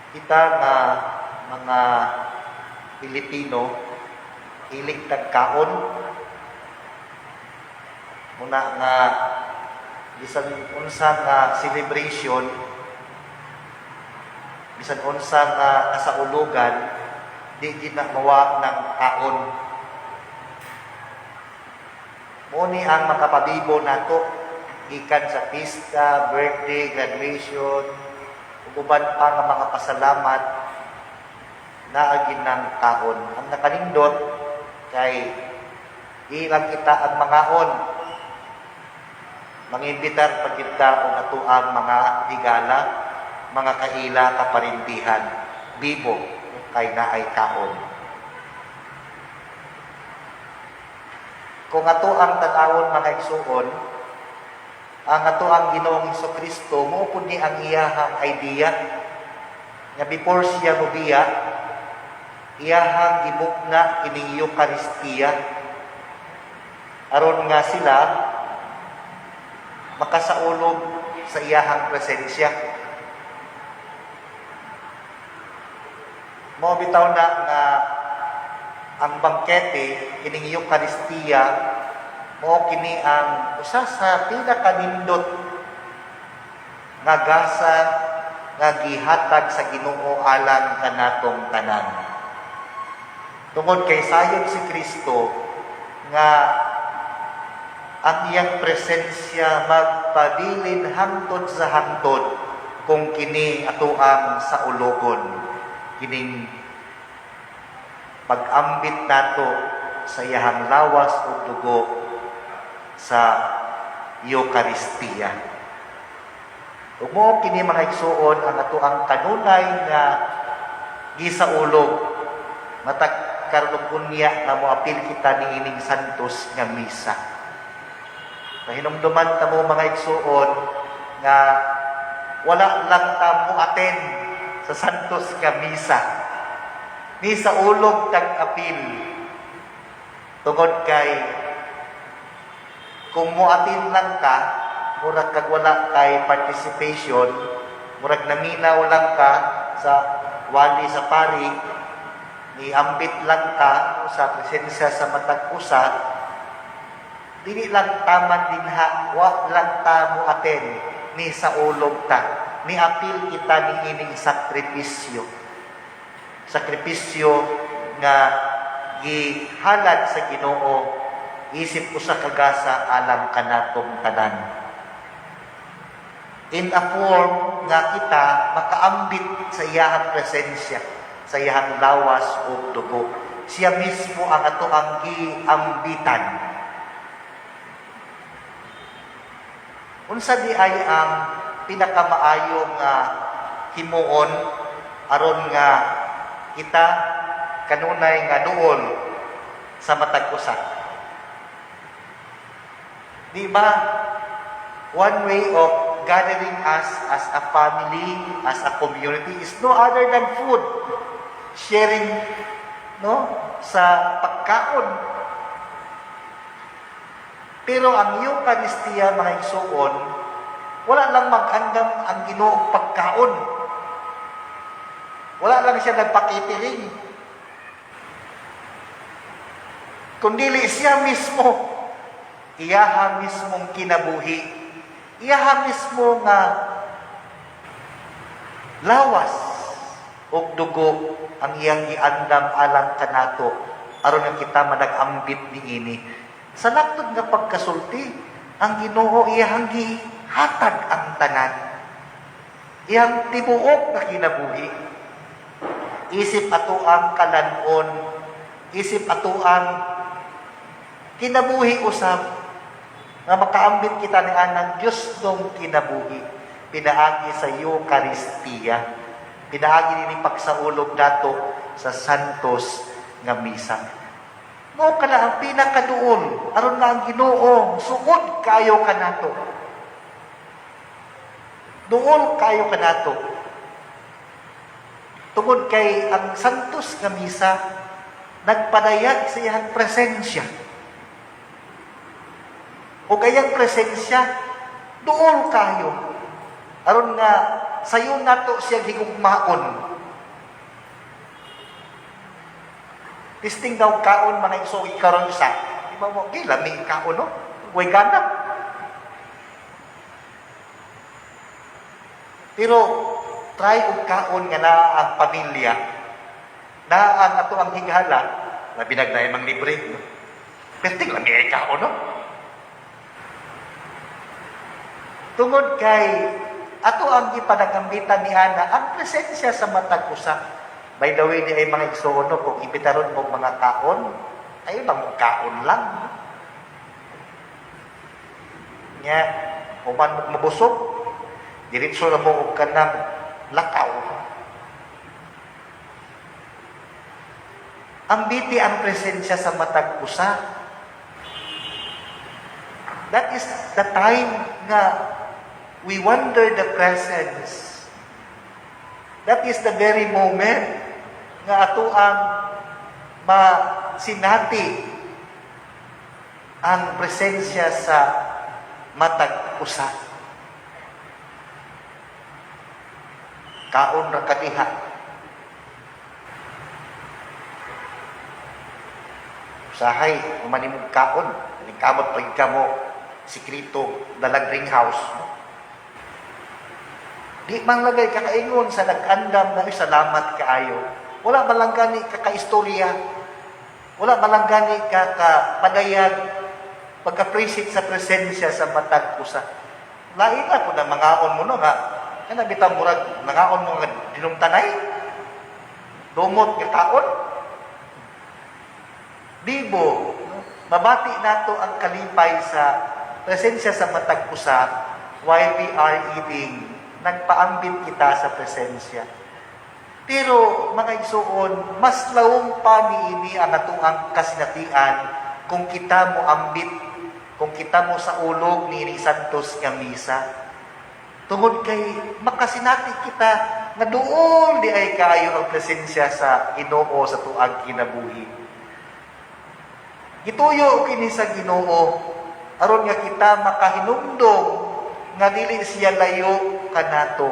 Kita nga mga Pilipino, hilig tag kaon. Muna nga bisan unsa nga celebration, bisan unsa nga kasaulugan, di gid na mawa ng kaon. Mao ni ang makapabibo nato gikan sa pista, birthday, graduation, ug uban pa nga mga pasalamat, naa gyud ng kaon. Ang nakanindot kay ilang kita ang mangaon. Mangimbitar pa gyud ta og atoang mga higala, mga kaila, kaparintihan, bibo kay naay kaon. Kung ato ang tan-awon, mga igsuon, ang ato ang Ginoong Kristo, mao pud ni ang iyahang idea nga before siya mobiya, iyahang gibukna kining Eucharistia aron nga sila makasaulog sa iyahang presensya. Mao bitaw na nga ang bangkete kining Eucharistia, mao kini ang usa sa pinakanindot nga gasa nga gihatag sa Ginoo alang kanatong tanan. Tungod kay sayod si Kristo nga ang iyang presensya magpabilin hangtod sa hangtod kung kini atoang saulogon, kining pag-ambit nato sa iyahang lawas ug dugo sa Eucharistia. Ug mao kini, mga igsuon, ang atoang kanunay nga gisaulog matag karon unya nga moapil kita niining santos nga misa. Mahinumduman ta mo, mga igsuon, nga wala lang ta mo-attend sa santos nga misa. Ni saulog tag apil tungod kay kung mo-attend lang ka, murag kag wala kay participation, murag naminaw lang ka sa wali sa pari, niambit lang ka sa presensya sa matag usa, dili lang taman dinha, wa lang ta mo attend, ni saulog ta, ni apil kita ni ining sakripisyo. Sakripisyo nga gihalad sa Ginoo isip usa ka gasa alang kanatong tanan. In a form nga kita makaambit sa iyahang presensya, sa iyahang lawas ug dugo. Siya mismo ang ato ang giambitan. Unsa di ay ang pinakamaayo nga himuon aron nga kita kanunay nga duol sa matag usa? Di ba? One way of gathering us as a family, as a community is no other than food. Sharing, no, sa pagkaon. Pero ang Eucharistia, mga igsuon, wala lang mag-andam ang Ginoo pagkaon. Wala lang siya nagpa-catering. Kundi siya mismo, iyaha mismong kinabuhi, iyaha mismo nga lawas ug dugo ang iyang giandam alang kanato aron nga kita manag-ambit niini. Sa laktod nga pagkasulti, ang Ginoo iyang gihatag ang tanan. Iyang tibuok nga kinabuhi. Isip ato ang kalan-on, isip ato ang kinabuhi usab nga makaambit kita ni anang Dios dong kinabuhi pinaagi sa Eucharistia, pinaagi ni pagsaulog nato sa santos nga misa. Mao kana ang pinakaduol aron nga ang Ginoo suod kayo kanato, duol kayo kanato, tungod kay ang santos nga misa nagpadayag sa iyang presensya. O gayang presensya, duol kayo. Aron nga, sayo nato siya higugmaon. Testing daw kaon, mga igsoon, ikaron isa. Di ba mo, lami kaon, no? Way gana. Pero try og kaon nga naa ang pamilya, naa ang ato ang higala, labi nagnaay mang libre. No? Perting lami ay kaon, no? Tungod kay ato ang gipanagambitan ni Ana ang presensya sa matag usa. By the way, di ay mga igsoon, no, kung imbitaron mo mga kaon, ay lang mo kaon lang. Nya, human mo mabusog, diretso na mo og kanang lakaw. Ambiti ang presensya sa matag usa. That is the time nga we wonder the presence. That is the very moment nga ato ang masinati ang presensya sa matag usa. Kaon ra kadiha. Usahay, umanimog kaon. Kamot pag ka mo, sikrito, dalag ring house. Di man lagay kakaingon sa nag-andam na, salamat kaayo. Wala man lang gani kakaistorya. Wala man lang gani kakapadayag. Pagka-appreciate sa presensya sa matag usa. Lain na kung na mangaon mo no nga. Kana bitaw murag nangaon mo nga dinumtanay. Dumot nga taon. Dibo, mabati nato ang kalipay sa presensya sa matag usa while we are eating. Nagpaambit kita sa presensya. Pero mga igsuon, mas lawom pa niini ang atuang kasinatian kung kita mo ambit, kung kita mo sa ulog niini Santos nga misa. Tungod kay makasinati kita nga duol di ay kaayo ang presensya sa Ginoo sa tuang kinabuhi. Gituyo kini sa Ginoo aron nga kita makahinumdom nga dili siya layo kanato.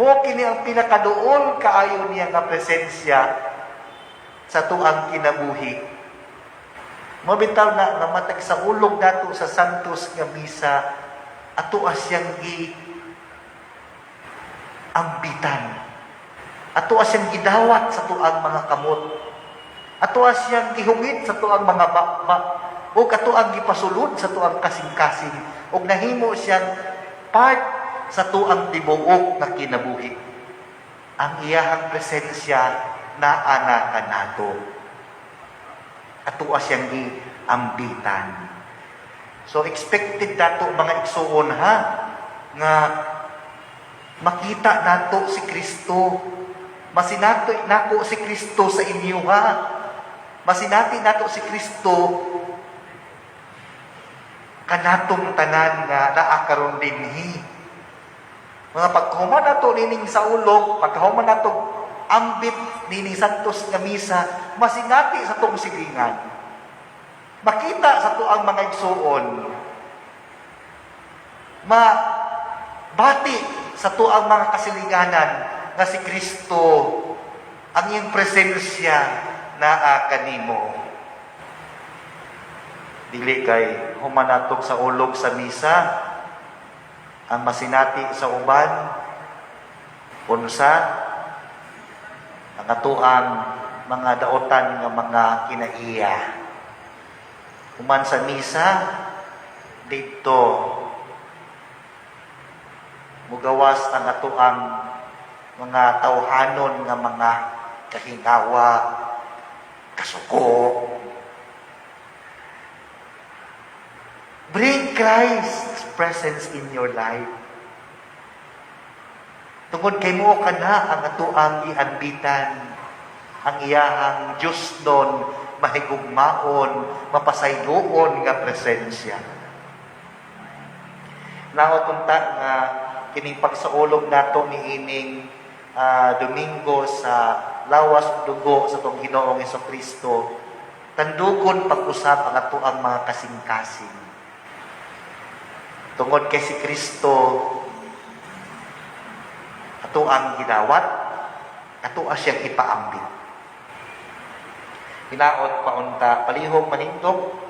Mao kini ang pinakaduol kaayo niya nga presensya sa tuang kinabuhi. Mao bitaw na nga matag sa ulog nato sa Santos nga misa, ato siyang gi ambitan. Ato siyang gidawat sa tuang mga kamot. Ato siyang gihungit sa tuang mga bakba. O ato ang gipasulod sa tuang kasing-kasing. O nahimo siyang part sa tuang tibuok na kinabuhi. Ang iyahang presensya naa kanato. Ato siyang giambitan. So expected nato mga igsuon ha, nga makita nato si Kristo. Masinati nako si Kristo sa inyo ha. Masinati nato si Kristo kanatong tanan nga naa karon dinhi. Mga pagkahuman nato nining sa ulog, pagkahuman nato ambit nining Santos nga misa, masinati sa tong silingan. Makita sa tuang mga igsuon. Mabati sa tuang mga kasilinganan nga si Kristo ang iyang presensya naa kanimo. Dili kay humanatog sa ulog sa misa ang masinati sa uban unsa ang atuang mga daotan nga mga kinaiya. Human sa misa didto mugawas ang atuang mga tawhanon nga mga kahingawa, kasuko. Bring Christ's presence in your life. Tungod kay mo ka na ang atuang giambitan, ang iyahang Diyos doon, mahigugmaon, mapasayloon nga presensya. Naot unta nga kining pagsaulog nato niining Domingo sa lawas ug dugo sa atong Ginoong Hesukristo, tandugon pag-usab ang atoang mga kasing-kasing. Tungod kay si Kristo ato ang gidawat, ato siyang ipaambit. Hinaot pa unta palihog manindog.